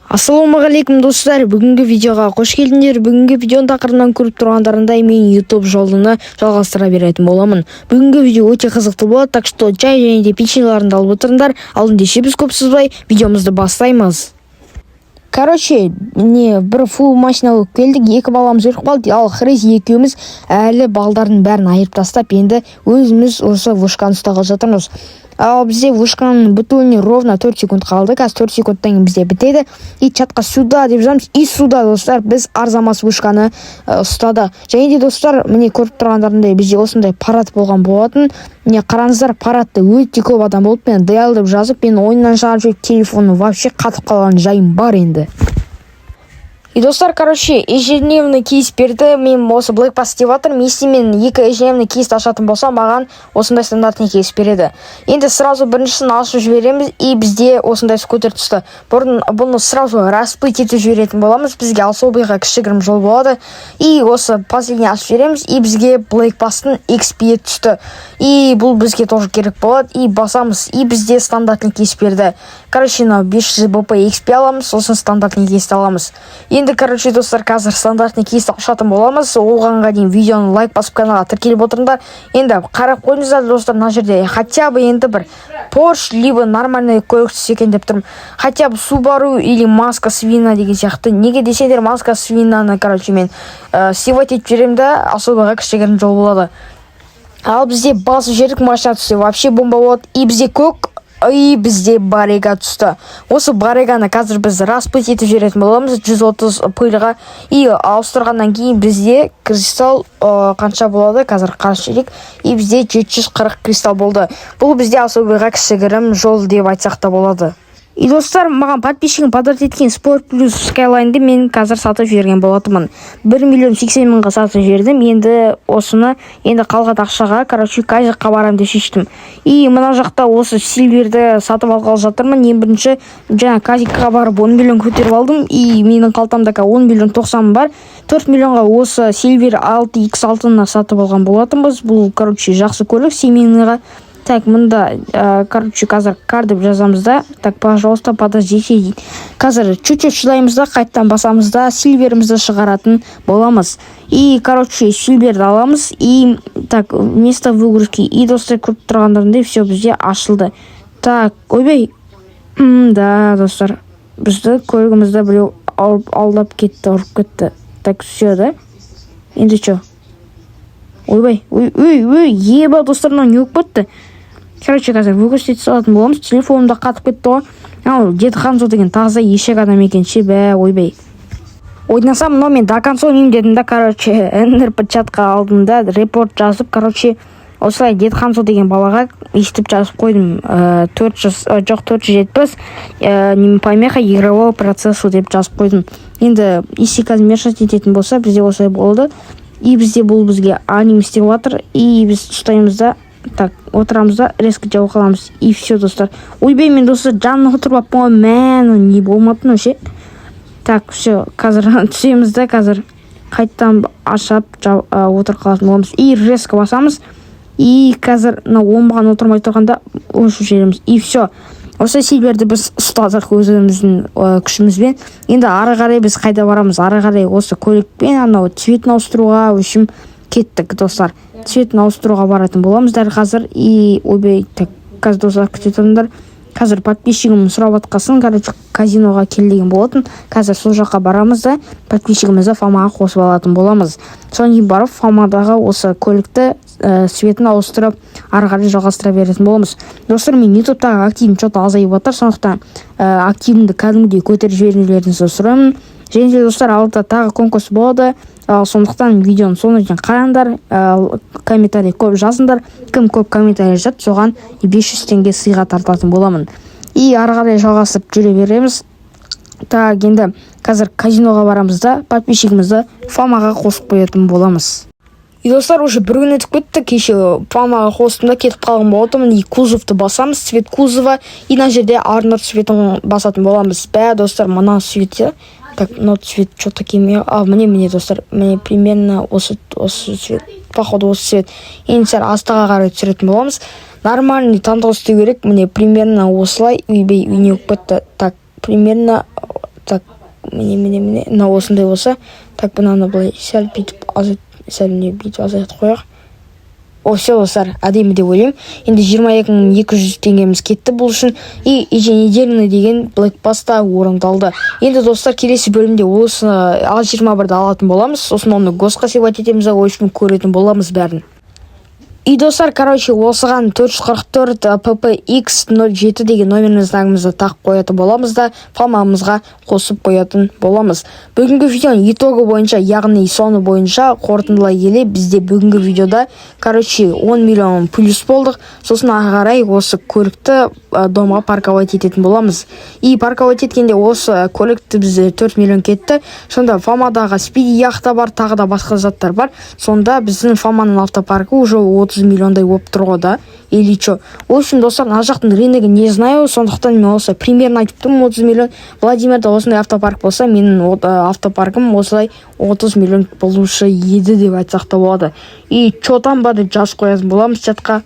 Ассалаумағалейкум, достар! Бүгінгі видеоға қош келдіңдер. Бүгінгі видеоның тақырыбынан көріп тұрғандарындай, мен YouTube жолыны жалғастыра беретін боламын. Бүгінгі видео өте қызықты болады, так что чай және де печеньеларыңды алып отырыңдар. Ал ендеше біз көп созбай видеомызды бастаймыз. Короче, не бір фул машина болып келдік, екі баламыз өліп қалды, ал Хрези екеуміз әлі балдардың бәрін айырып тастап, енді өзіміз осы вышканы ұстағалы жатырмыз. Ал бізде вышканың бітуіне ровно 4 секунд қалды. Қазір 4 секундтан кейін бізде бітеді. И чатқа «сюда» деп жазамыз. И сюда, достар, біз арзамас вышканы ұстады. Және де, достар, міне, көріп тұрғандарындай, бізде осындай парад болған болатын. Міне, қараңыздар, парадта өте көп адам болып, мен «ДЛ» деп жазып, мен ойыннан шығарып жіберіп, телефоным вообще қатып қалған жайым бар енді. И, достар, короче, ежедневный кейс берді. Мен осы Black Pass деп жатырмын. Если мен екі ежедневный кейсті ашатын болсам, маған осындай стандартный кейс береді. Енді сразу біріншісін ашып жібереміз, и бізде осындай скутер түсті. Бұрын бұны сразу распыть етіп жіберетін боламыз. Бізге особыйға кішігірім жол болады. И осы последний ашып жібереміз, и бізге Black Pass'тың XP түсті. И бұл бізге тоже керек болады. И басамыз, и бізде стандартный кейс берді. Короче, мынау 500 БП XP аламыз, сосын стандартный кейсті аламыз. Енді, короче, достар, қазір стандартный кейсті ашатын боламыз. Оғанға дейін видеоны лайк басып, каналға тіркеліп отырыңдар. Енді қарап қойыңыздар, достар, мына жерде хотя бы енді бір Порш либо нормальный көлік түссе екен деп тұрмын. Хотя бы Субару или маска свина деген сияқты. Неге десеңдер, маска свинаны, короче, мен сливать етіп жіберемін да, особыға кішігірім жол болады. Ал бізде басып жібердік, машина түссе, вообще бомба болады. И бізде көк, и бізде барега түсті. Осы бареганы қазір біз распыть етіп жіберетін боламыз 130 пыльға. И ауыстырғаннан кейін бізде кристалл қанша болады, қазір қарап жіберейік. И бізде 740 кристалл болды. Бұл бізде особыйға кішігірім жол деп айтсақ та болады. И, достар, маған подписчигім подарок еткен Спорт Плюс Скайлайнды мен қазір сатып жіберген болатынмын. 1 миллион 80 мыңға сатып жібердім. Енді осыны, енді қалған ақшаға, короче, казикқа барамын деп шештім. И мына жақта осы Сильверді сатып алғалы жатырмын. Ең бірінші жаңа казикқа барып 10 миллион көтеріп алдым. И менің қалтамда қазір 10 миллион 90 бар. 4 миллионға осы Сильвер 6 x 6-ны сатып алған болатынбыз. Бұл, короче, жақсы көлік семейныйға. Так, мында, короче, қазір «кар» деп жазамыз да. Так, «пожалуйста, подождите» дейді. Қазір чуть-чуть шыдаймыз да, қайтадан басамыз да, Сильверімізді шығаратын боламыз. И, короче, Сильверді аламыз. И так, место выгрузки. И, достар, көріп тұрғандарыңдай, все, бізде ашылды. Так, ойбай. Да, достар, бізді көлігімізді біреу алып, алдап кетті, ұрып кетті. Так, все, да? Енді че? Ойбай, ой, ой, ой, еба, достар, мынау не болып кетті? Короче, қазір выгрузить салатын боламыз. Телефоным да қатып кетті ғой. Ау, дед Ханзо деген таза ешек адам екен ше, бә, ойбай. Ойнасам, мынау мен до конца ойнаймын дедім да, короче, НРП чатқа алдым да, репорт жазып, короче, осылай дед Ханзо деген балаға өйстіп жазып қойдым. 400, жоқ, 470, помеха игрового процессу деп жазып қойдым. Енді если қазір мешать ететін болса, бізде осылай болды. И бізде бұл бізге аним істеп жатыр. И біз ұстаймыз да, так, отырамыз да, резко жауып қаламыз. И все, достар. Ойбай, мен, достар, жанына отырып алыппын ғой, мә, мынау не болмады мынау ше? Так, все, қазір түсеміз да, қазір қайтадан ашап отырып қалатын боламыз. И резко басамыз. И қазір мына оңбаған отырмай тұрғанда өшіріп жібереміз. И все, осы Сильверді біз ұстадық өзіміздің күшімізбен. Енді ары қарай біз қайда барамыз? Ары қарай осы көлікпен анау цветін ауыстыруға, в общем, кеттік, достар. Цветін ауыстыруға баратын боламыз дәл қазір. И ойбай, так, қазір, достар, күте тұрыңдар. Қазір подписчигім сұрап жатқасын, короче, казиноға кел деген болатын. Қазір сол жаққа барамыз да, подписчигімізді фамаға қосып алатын боламыз. Содан кейін барып фамадағы осы көлікті цветін ауыстырып, ары қарай жалғастыра беретін боламыз. Достар, мен ютубтағы активім че то азайып жатыр, сондықтан активімді кәдімгідей көтеріп жіберулеріңізді сұраймын. Және де, достар, алда тағы конкурс болады, сондықтан видеоның соңына дейін қараңдар, комментарий көп жазыңдар. Кім көп комментарий жазады, соған 500 теңге сыйға тартатын боламын. И ары қарай жалғасып жүре береміз. Так, енді қазір казиноға барамыз да, подписчигімізді фамаға қосып қоятын боламыз. И, достар, уже бір күн өтіп кетті. Кеше фамаға қостым да, кетіп қалған болатынмын. И кузовты басамыз, цвет кузова. И мына жерде арнұр цветін басатын боламыз. Бә, достар, мына цветте, так, мынау цвет че то келмей. А, міне, міне, достар, міне, примерно осы цвет, походу, осы цвет. Енді сәл астыға қарай түсіретін боламыз. Нормальный таңдау істеу керек. Міне, примерно осылай. Ойбай, не болып кетті? Так, примерно. Так, міне, міне, міне, мынау осындай болса. Так, мынаны былай сәл бүйтіп азайт, сәл, не, бүйтіп азайтып қояйық. О, все, достар, әдемі деп ойлаймын. Енді 22 200 теңгеміз кетті бұл үшін. И еженедельный деген Black Pass та орындалды. Енді, достар, келесі бөлімде осы А21-ді алатын боламыз, сосын оны госқа сыйлать етеміз. В общем, көретін боламыз бәрін. И, достар, короче, осыған 444 PPX 07 деген номерный знагымызды тағып қоятын боламыз да, фамамызға қосып қоятын боламыз. Бүгінгі видеоның итогы бойынша, яғни соны бойынша қорытындылай келе, бізде бүгінгі видеода, короче, 10 миллион плюс болдық. Сосын ары қарай осы көлікті домға парковать ететін боламыз. И парковать еткенде осы көлікті бізде 4 миллион кетті. Сонда фамадағы спиди яхта бар, тағы да басқа заттар бар. Сонда біздің фаманың автопаркі уже 30 миллиондай болып тұр ғой да, или че? В общем, достар, мына жақтың рыногы не знаю, сондықтан мен осы примерно айтып тұрмын, 30 миллион. Владимирда осындай автопарк болса, менің автопаркім осылай 30 миллион болушы еді деп айтсақ та болады. И че там ба деп жазып қоятын боламыз чатқа.